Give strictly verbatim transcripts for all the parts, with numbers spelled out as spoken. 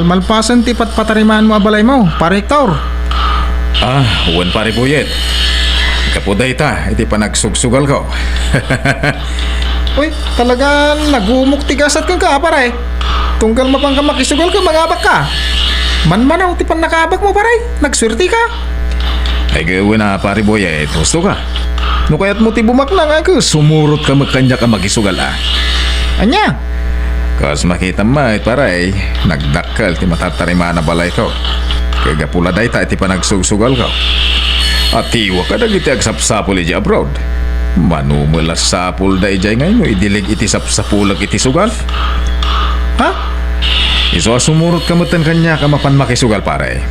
Malpasen ti patpatarimaanmo a balaymo, Pare Hector. Ah, wen, Pare Boyet. Gapu dayta iti panagsugsugalko. Uy, talaga nagumok ti gasat kenka, pare. Tunggal mapanka makisugal ket mangabakka. Manmanaw ti pannakaabakmo, pare. Nagsuerteka. Ay, wen a, Pare Boyet, husto ka. No kayatmo ti bumaknang, ay, sumurot ka met kaniak a makisugal, a. Ania? Kas makitam met, pare, nagdakkel ti matatarimaan a balayko. Ket gapu la dayta iti panagsugsugalko. Atiwa kadagiti agsapsapul idiay abroad. Mano met la sapulda idiay nga inno idilig iti sapsapulek iti sugal? Ha? Isu a sumurot ka metten kaniak a mapan makisugal, pare.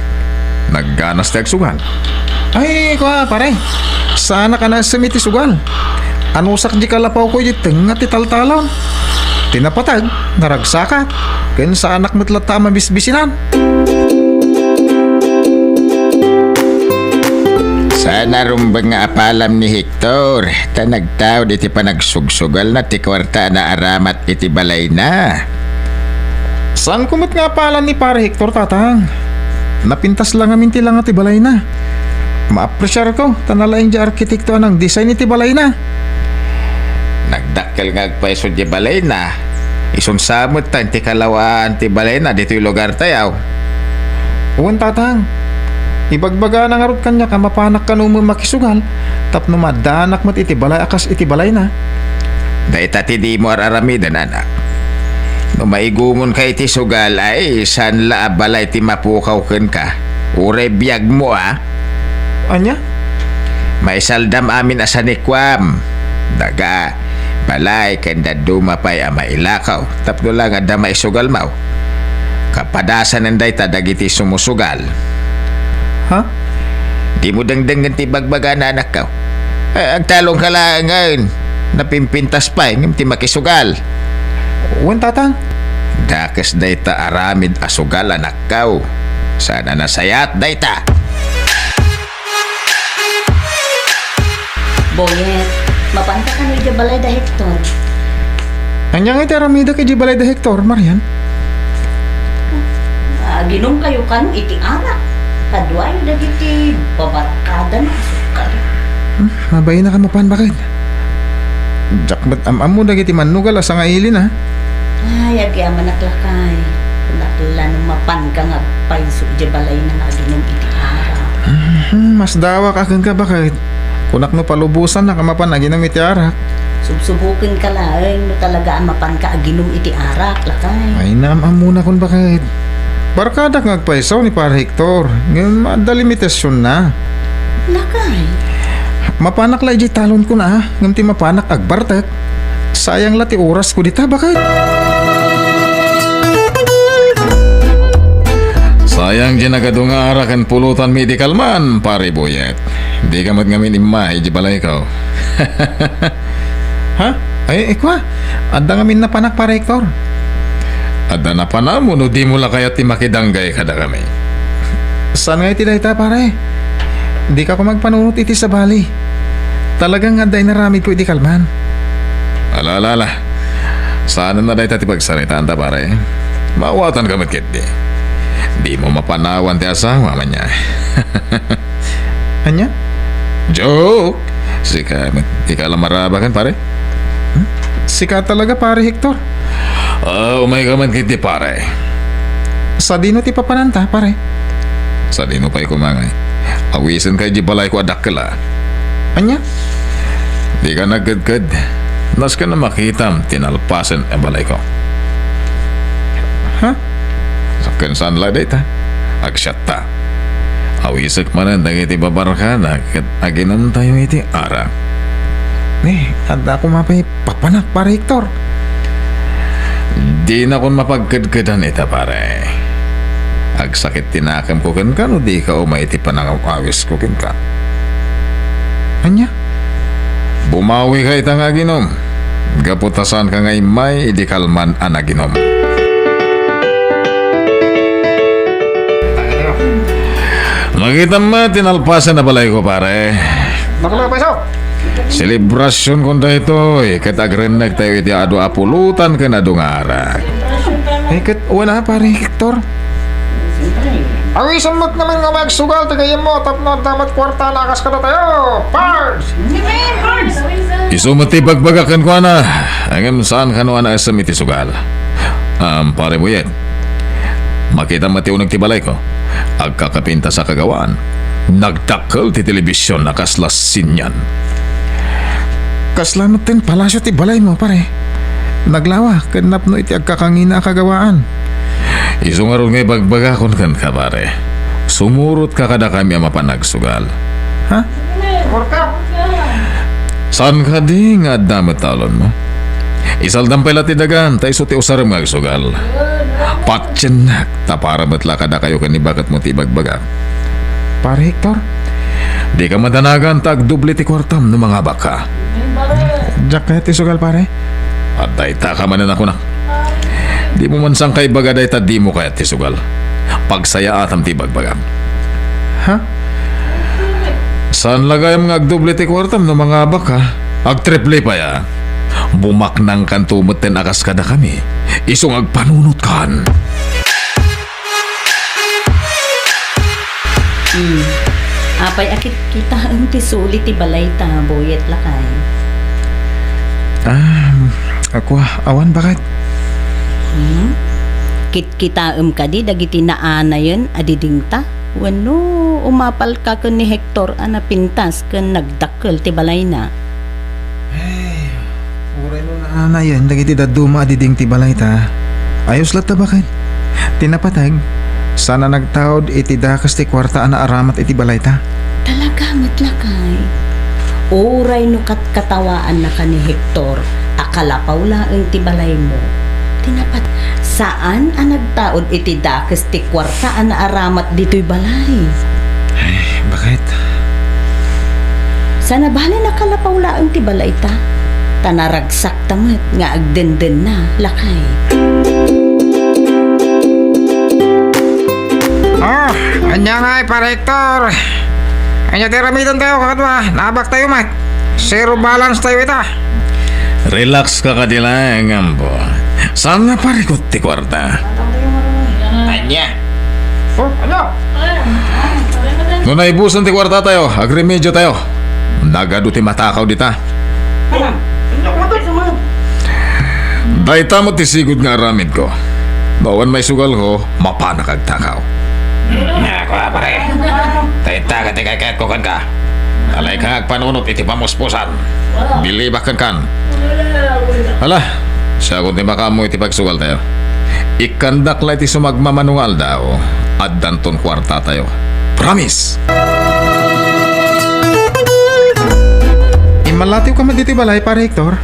Nagganas ti agsugal. Ay, kua, pare. Saanak a naessem iti sugal. Anusak di kalapawko iti tengnga ti taltalon. Ti napateg, naragsakak. Ken saanak met latta a mabisbisinan. Saan a rumbeng nga apalam ni Hector, ta nagtaud iti panagsugsugalna ti kuarta a naaramat iti balayna. Saanko met nga apalan ni Pare Hector, Tatang. Napintas la ngamin ti langa ti balayna. Maapresiarko ta nalaing ti arkitekto a nang-design iti balayna. Nagdakkel nga agpayso ti balayna. Isun sa met ta ti kalawaan ti balayna ditoy lugartayo. Wen, Tatang. Ibagbagana ngarud kaniak a mapanak kano met makisugal tapno maaddaanak met iti balay a kas iti balayna. Dayta ti dimo ar-aramiden, anak. No maigumonka iti sugal, ay, saan la a balay ti mapukaw kenka. Uray biagmo, a. Ania? Maisaldam amin a sanikuam. Daga, balay ken dadduma pay a mailakaw tapno la nga adda maisugalmaw. Kapadasanen dayta dagiti sumusugal. Ha? Dimo dengdengen ti ibagbagana, anakko. Eh, agtalongka laengen. Napimpintas pay ngem ti makisugal. Wen, Tatang. Dakes dayta aramid a sugal, anakko. Saan a nasayaat dayta. Boyet, mapanka kano idiay balay da Hector? Ania ngay ti aramidek idiay balay da Hector, Marian? Aginumkayo kano iti arak. Kaduayo dagiti babarkadana a sukkayo. Hmm, mabain a mapan, baket. Diak met am-ammo dagiti mannugal a sangailin, a. Ay, agyamanak, lakay. Kunak la no mapanka nga agpayso idiay balayna nga aginum iti arak. Hmm, masdawak a kenka, baket. Kunak no palubosannak a mapan aginum iti arak. Subsubokenka laeng no talaga a mapanka aginum iti arak, lakay. Ay, naam-ammonakon, baket. Barkadak nga agpayso ni Pare Hector, ngem adda limitasionna. Lakay. Mapanak la idiay talonkon, a, ngem ti mapanak agbartek. Sayang la ti orasko dita, baket. Sayang diay nagadu nga arak ken pulutanmi idi kalman, Pare Boyet. Dika met ngamin immay idiay balayko. Ha? Ay, ikua, adda ngamin napanak, Pare Hector. Adda napanam no dimo la kayat ti makidanggay kadakami? Saan nga iti dayta, pare? Dika koma agpanunot iti sabali. Talaga nga adda inaramidko idi kalman. Ala, ala, ala. Saanen a dayta ti pagsaritaanta, pare. Maawatanka met ketdi. Dimo mapanawan ti asawa, ania? Ania? Joke! Sika met, ika la marabaken, pare? Hmm? Sika talaga, Pare Hector. Ah, umayka met ketdi, pare. Sadino ti papananta, pare? Sadino pay koma ngay? Awisenka idiay balayko a dakkel, a. Ania? Dika nagkedked. Nasken a makitam ti nalpasen a balayko. Ha? Ken saan la dayta? Agsiatta. Awisek manen dagiti babarkada ket aginumtayo iti arak. Ni, adda koma pay papanak, Pare Hector. Dinakon mapagkedkedan ita, pare. Agsakit ti nakemko kenka no dika umay iti panangaw-awisko kenka. Ania? Bumawika ita nga aginum. Gapu ta saanka nga immay idi kalman a naginum. Makitam met ti nalpasen a balayko, pare. Bakla, paiso! Selebrasionko daytoy, ket agrennegtayo iti adu a pulutan ken adu nga arak. Eh, ket wen a, Pare Hector? Awisan met ngamin nga umay agsugal ti gayyemmo tapno adda met kuartana a kas kadatayo, Pards! Isu met ti ibagbagak kenkuana, ngem saan kano a naisem iti sugal. Am, Pare Boyet, makita met ti uneg ti balayko. Agkakapintas a kagawaan. Nagdakkel ti telebision a kasla sinian. Kasla metten palasio ti balaymo, pare. Naglawa ken napno iti agkakangina a kagawaan. Isu ngarud nga ibagbagakon kenka, pare. Sumurotka kadakami a mapan agsugal. Ha? Saan kadi nga adda met ta ulonmo? Isaldam pay la ti dagan, ta isu ti usarem nga agsugal. Patiennak, ta para met la kadakayo ken ni baketmo ti ibagbagak. Pare Hector, dika madanagan ta agdoble ti kuartam no mangabakka. Diak kayat ti sugal, pare. Adda ita ka manen a kunak. Dimo man sangkay ibaga dayta dimo kayat ti sugal. Pagsayaatam ti ibagbagam. Ha? Saan la gayam nga agdoble ti kuartam no mangabakka? Agtriple pay a. Bumaknangkanto metten a kas kadakami. Isu nga agpanunotkan. Hmm. Apay a kitkitaem ti suli ti balayta, Boyet, lakay? Ah, ako, awan, bakit? Hmm? Kitkitaem kadi dagiti naanayen a didingta? Wenno umapalka ken ni Hector a napintas ken nagdakkel ti balayna? Ay, uray no naanayen dagiti dadduma a diding ti balayta, ayos latta, bakit? Ti napateg, saan a nagtaud iti dakes ti kuarta a naaramat iti balayta. Talaga met, lakay. Uray no katkatawaannaka ni Hector a kalapaw laeng ti balaymo, ti napat-, saan a nagtaud iti dakes ti kuarta a naaramat ditoy balay. Ay, bakit? Saan a bale nakalapaw laeng ti balayta, ta naragsakta met nga agdendenna, lakay. Ah, ania ngay, Pare Hector? Ania ti aramidentayo, kakadua? Naabaktayo met. Zero balance tayo ita. Relax ka kadi laeng, ampo. Saan a parikut ti kuarta? Ania? Oh, ania? No naibusan ti kuarta tayo, agremedio tayo. Nagadu ti matakaw dita. Dayta met ti sigud nga aramidko. No awan maisugalko, mapanak agtakaw. Ako, pare. Dayta ket ti kayatko kenka. Alay ka nga agpanunot iti pamuspusan. Bilibak kenkan. Ala, siakon ti makaammo iti pagsugal tayo. Ikkandak la iti sumagmamano nga aldaw, addanton kuarta tayo. Promise! Immallatiwka met ditoy balay, Pare Hector?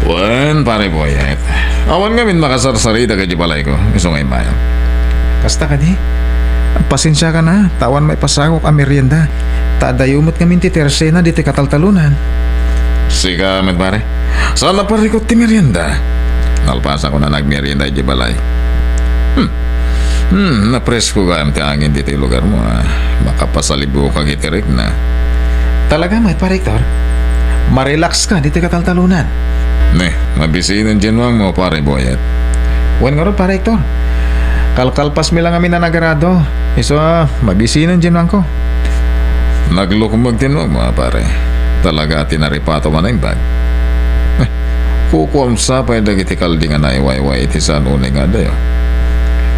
Wen, Pare Boyet. Awan ngamin makasarsarita iti balayko. Isu nga immayo. Kasta kadi? Pasensiakan a, ta awan maipasagok a merienda. Ta adayo met ngamin ti tersena ditoy kataltalonan. Sika met, pare. Saan a parikut ti merienda? Nalpasakon a nagmerienda iti balay. Hmm. Hmm, napresko gayam ti angin ditoy lugarmo, ah. Makapasalibukak iti rikna. Talaga met, Pare Hector? Marelax ka ditoy kataltalonan. Ne, mabisinen ti nuangmo, Pare Boyet. Wen ngarud, Pare Hector. Kalkalpasmi la ngamin a nagarado. Isu a, mabisinen ti nuangko. Naglukmeg ti nuangmo, pare. Talaga ti naripatom a naimbag. Eh, kukuam sa pay dagiti kalding a naiwayway iti saan unay nga adayo.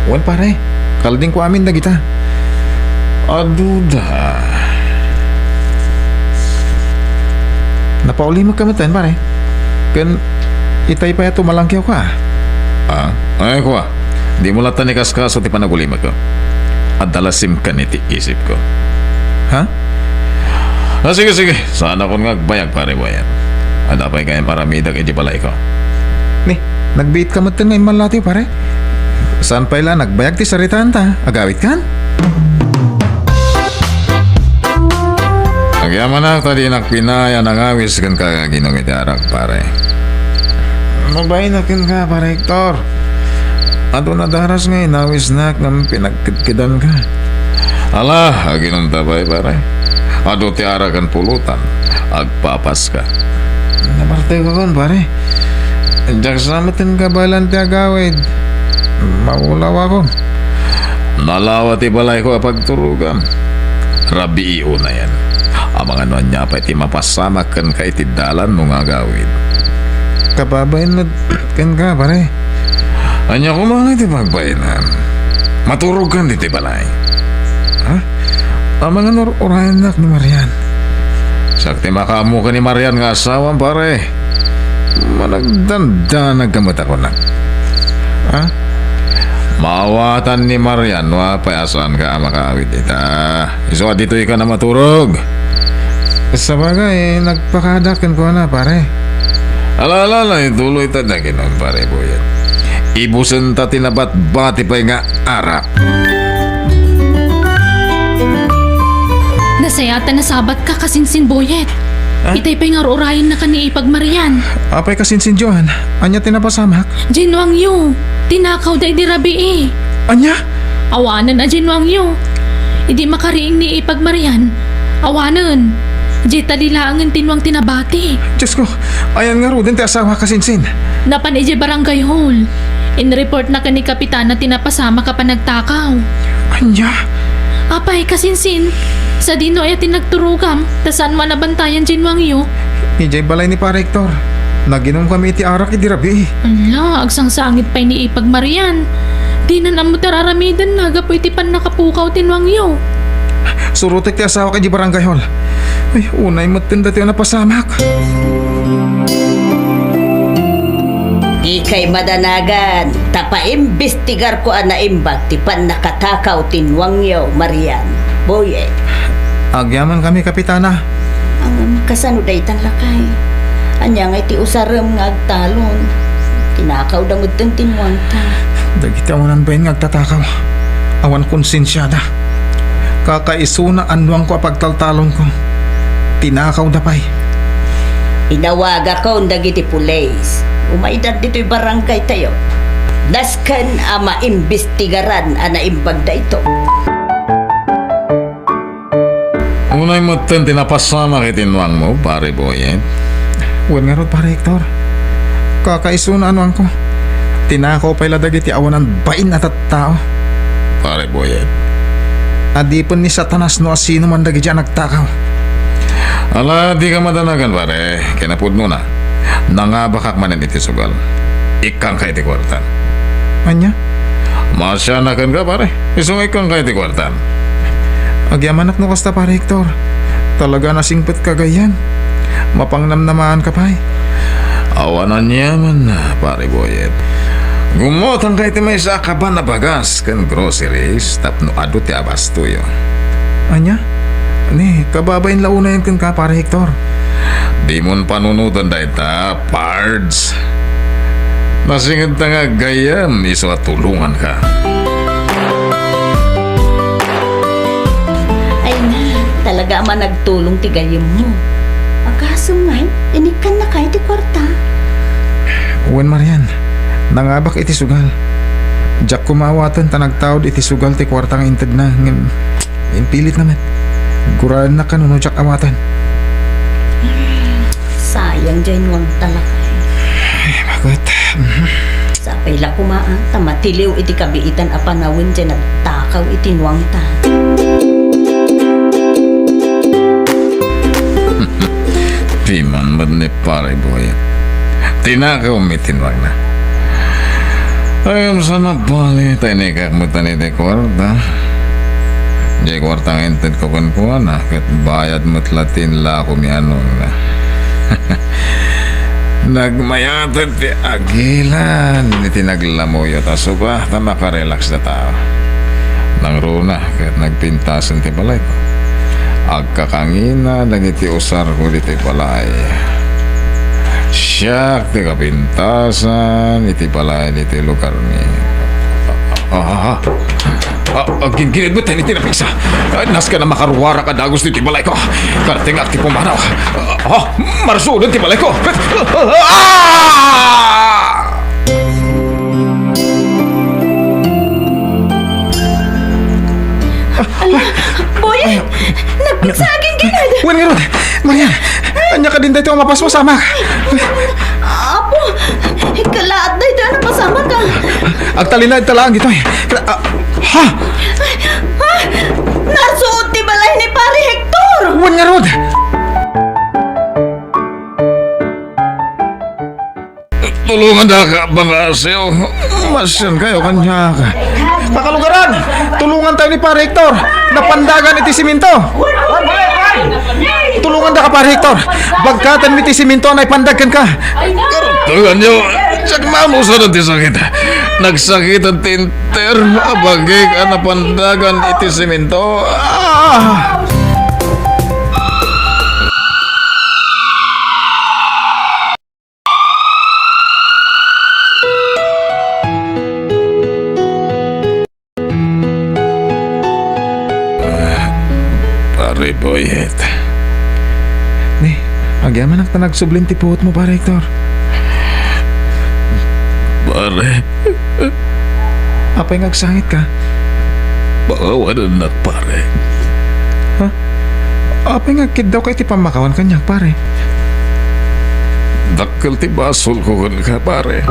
Wen, pare, kaldingko amin dagita. Aduda. Napaulimekka metten, pare. Ken itay pay a tumalangkewka. Ah, ay, kua. Dimo latta ni kaskaso ti panagulimekko. Adda la simken iti isipko. Ha? Ah, sige, sige. Saanakon nga agbayag, Pare Boyet. Adda pay gayam aramidak iti balayko. Ni, nagbiitka metten nga immallatiw, pare? Saan pay la nagbayag ti saritaanta? Agawitkan? Agyamanak ta dinak pinay a nangawis kenka nga aginom iti arak, pare. Mabainna kenka, Pare Hector. Adu a daras nga inawisnak ngem pinagkedkedanka. Ala, aginomta pay, pare. Adu ti arak ken pulutan. Agpapaska. Napartewkakon, pare. Diak sa met ti kabaelan ti agawid. Maulawakon. Nalawa ti balayko a pagturogam. Rabii unayen. Amangan no ania pay ti mapasamak kenka iti dalan no nga agawid. Kababain met kenka, pare. Ania koma nga iti pagbainam? Maturogkan ditoy balay. Ha? Amangan no ur-urayennak ni Marian. Siak ti makaammo ken ni Marian nga asawam, pare. Managdandanag ka met a kunak. Ha? Maawatan ni Marian no apay a saanka a makaawid ita. Isu a ditoy ka na maturog. Sabagay, nagpakaada kenkuana, pare. Ala, ala, ala, ituloy ta daginon, pare Boyet. Ibusenta ti nabatbati pay nga arak. Nasayaat a nasabatka, Kasinsin Boyet. Ah? Itay pay nga ur-urayennaka ni Ipag Marian. Apay, Kasinsin Joan, ania ti napasamak? Diay nuangyo, tinakawda idi rabii. Ania? Awanen a diay nuangyo. Idi makariing ni Ipag Marian, awanen. Diay talilaengen ti nuang ti nabati. Diosko, ayan ngaruden ti asawa, Kasinsin? Napan idiay barangay hall. Inreportna ken ni Kapitana ti napasamak a panagtakaw. Ania? Apay, Kasinsin, sadino aya ti nagturogam, ta saanmo a nabantayan diay nuangyo? Idiay balay ni Pare Hector. Naginom kami iti arak idi rabii. Ala, agsangsangit pay ni Ipag Marian. Dinan ammo ti ar-aramidenna gapu iti pannakapukaw ti nuangyo. Surotek ti asawak idiay barangay hall. Ay, unay metten datoy a napasamak. Dikay madanagan, ta paimbestigarko a naimbag ti pannakatakaw ti nuangyo, Marian. Boyet. Agyamankami, Kapitana. Ngem kasano daytan, lakay? Ania ngay ti usarem nga agtalon? Tinakawda metten ti nuangta. Dagiti awanan bain nga agtatakaw, awan konsensiada. Kakaisuna a nuangko a pagtaltalonko, tinakawda pay. Inawagakon dagiti pulis. Umaydan ditoy barangaytayo. Nasken a maimbestigaran a naimbag daytoy. Unay metten ti napasamak iti nuangmo, Pare Boyet? Wen ngarud, Pare Hector. Kakaisuna a nuangko. Tinakaw pay la dagiti awanan bain a tattao. Pare Boyet. Adipen ni Satanas no asino man dagiti a nagtakaw. Ala, dika madanagan, pare. Kinapudnona, nangabakak manen iti sugal. Ikkangka iti kuartan. Ania? Masiannak kenka, pare. Isu nga ikkangka iti kuartan. Agyamanak no kasta, Pare Hector. Talaga a nasingpetka gayam. Mapangnamnamaanka pay. Awan aniamanna, Pare Boyet. Gummotangka iti maysa a kaban a bagas ken groceries tapno adu ti abastoyo. Ania? Ni, kababain la unayen kenka, Pare Hector. Dimon panunoten dayta, Pards. Nasingedta nga gayyem, isu a tulonganka. Ay na, talaga a managtulong ti gayyemmo. Agasem ngay, inikkannaka iti kuarta? Wen, Marian, nangabak iti sugal. Diak koma awaten ta nagtaud iti sugal ti kuarta nga intedna, ngem impilitna met. Guraennak kano no diak awaten. Sayang diay nuangta, lakay. Ay, bakit? Mhm. Sapay la koma, a, ta matiliw iti kabiitan a panawen diay nagtakaw iti nuangta. Piman met ni Pare Boy. Tinakawmi ti nuangna. Ay, saan a bali, ta inikak met iti kuarta. Diay kuarta nga intedko kenkuana, ket bayad met la ti inlakomi a nuangna. Nagmayaten ti agilan iti naglamuyo ta suba ta makarelax data. Nangruna ket nagpintasen ti balayko. Agkakangina dagiti usarko ditoy balay. Siak ti kapintasan iti balay ditoy lugarmi. Ah, ah, ah. Ah, ah, gin-, ginidmetan iti napigsa. Ah, nasken a makaruarak a dagus ditoy balayko. Kartengak ti pumanaw. Ah, ah, marsudan ti balayko. Ah! Ala, Boy, nagpigsa agingginad. Wen ngarud, Maria, ania kadin daytoy a mapaspasamak? Apo, kalaat daytoy a napasamak, a. Agtalinaedta laeng ditoy. Ah, ha? Tulungan da ka, mga asiw. Masiankayo kaniak. Kakalugaran, tulungan tayo ni Pare Hector. Napandagan iti simento. Tulungan da ka, Pare Hector. Bagkaten mi ti simento a naipandag kenka. Tulungan niyo. Diak mamusanan ti sakit. Nagsakit ti enter. Abagik a napandagan iti simento. Ah! Pare Boyet. Ni, agyamanak ta nagsubli ti puot mo, Pare Hector. Pare. Apay nga agsangit ka? Pakawanennak, pare. Ha? Apay nga agkiddaw ka iti pammakawan kaniak, pare? Dakkel ti basolko kenka, pare.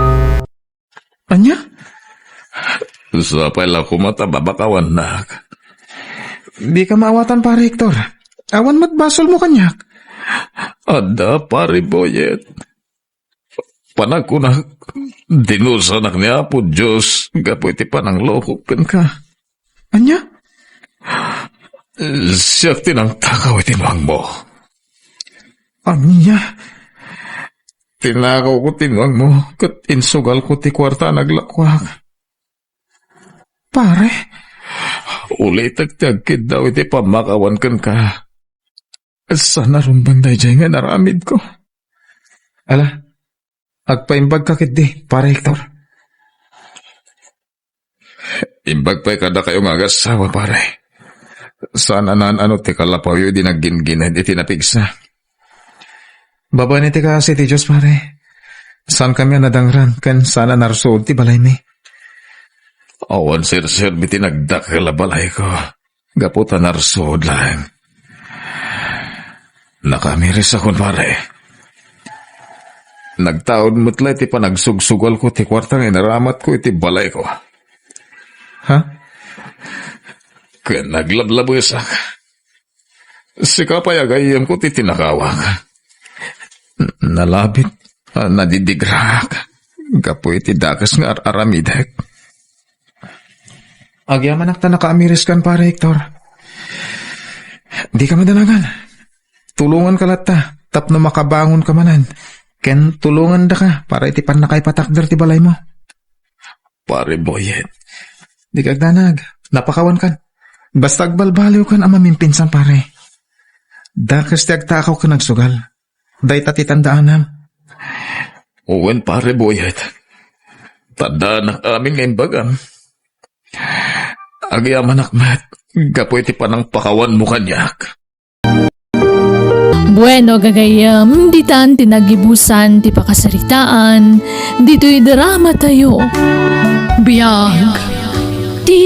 Ania? Sapay la koma ta papakawannak. Dika maawatan, Pare Hector. Awan met basolmo kaniak. Adda, Pare Boyet. Panagkunak, dinusanak ni Apo Dios gapu iti pananglokok kenka. Ania? Siak ti nangtakaw iti nuangmo. Ania? Tinakawko ti nuangmo ket insugalko ti kuarta a naglakuak. Pare? Ulitek ti agkiddaw iti pammakawan kenka. Saan a rumbeng daydiay nga inaramidko. Ala, agpaimbagka ketdi, Pare Hector. Imbag pay kadakayo nga agassawa, pare. Saan a naan-ano ti kalapawyo idi nagginggined iti napigsa. Babaen iti kaasi ti Dios, pare. Saankami a nadangran ken saan a narsuod ti balaymi. Awan serserbi ti nagdakkel a balayko gapu ta narsuod laeng. Nakaamirisakon, pare. Nagtaud met la iti panagsugsugalko ti kuarta nga inaramatko iti balayko. Ha? Ken naglablabesak. Sika pay a gayyemko ti tinakawak. N-, nalabit, ah, nadidigraak gapu iti dakes nga ar-aramidek. Agyamanak ta nakaamiriskan, Pare Hector. Dika madanagan. Tulonganka latta tapno makabangonka manen. Ken tulongandaka para iti pannakaipatakder ti balaymo. Pare Boyet. Dika agdanag. Napakawankan. Basta agbalbaliwkan a mamimpinsan, pare. Dakes ti agtakaw ken agsugal. Dayta ti tandaanam. Wen, Pare Boyet. Tandaanak amin nga imbagam. Agyamanak met gapu iti panangpakawanmo kaniak. Bueno, gagayyem, ditan ti nagibusan ti pakasaritaan ditoy drama tayo. Biag ti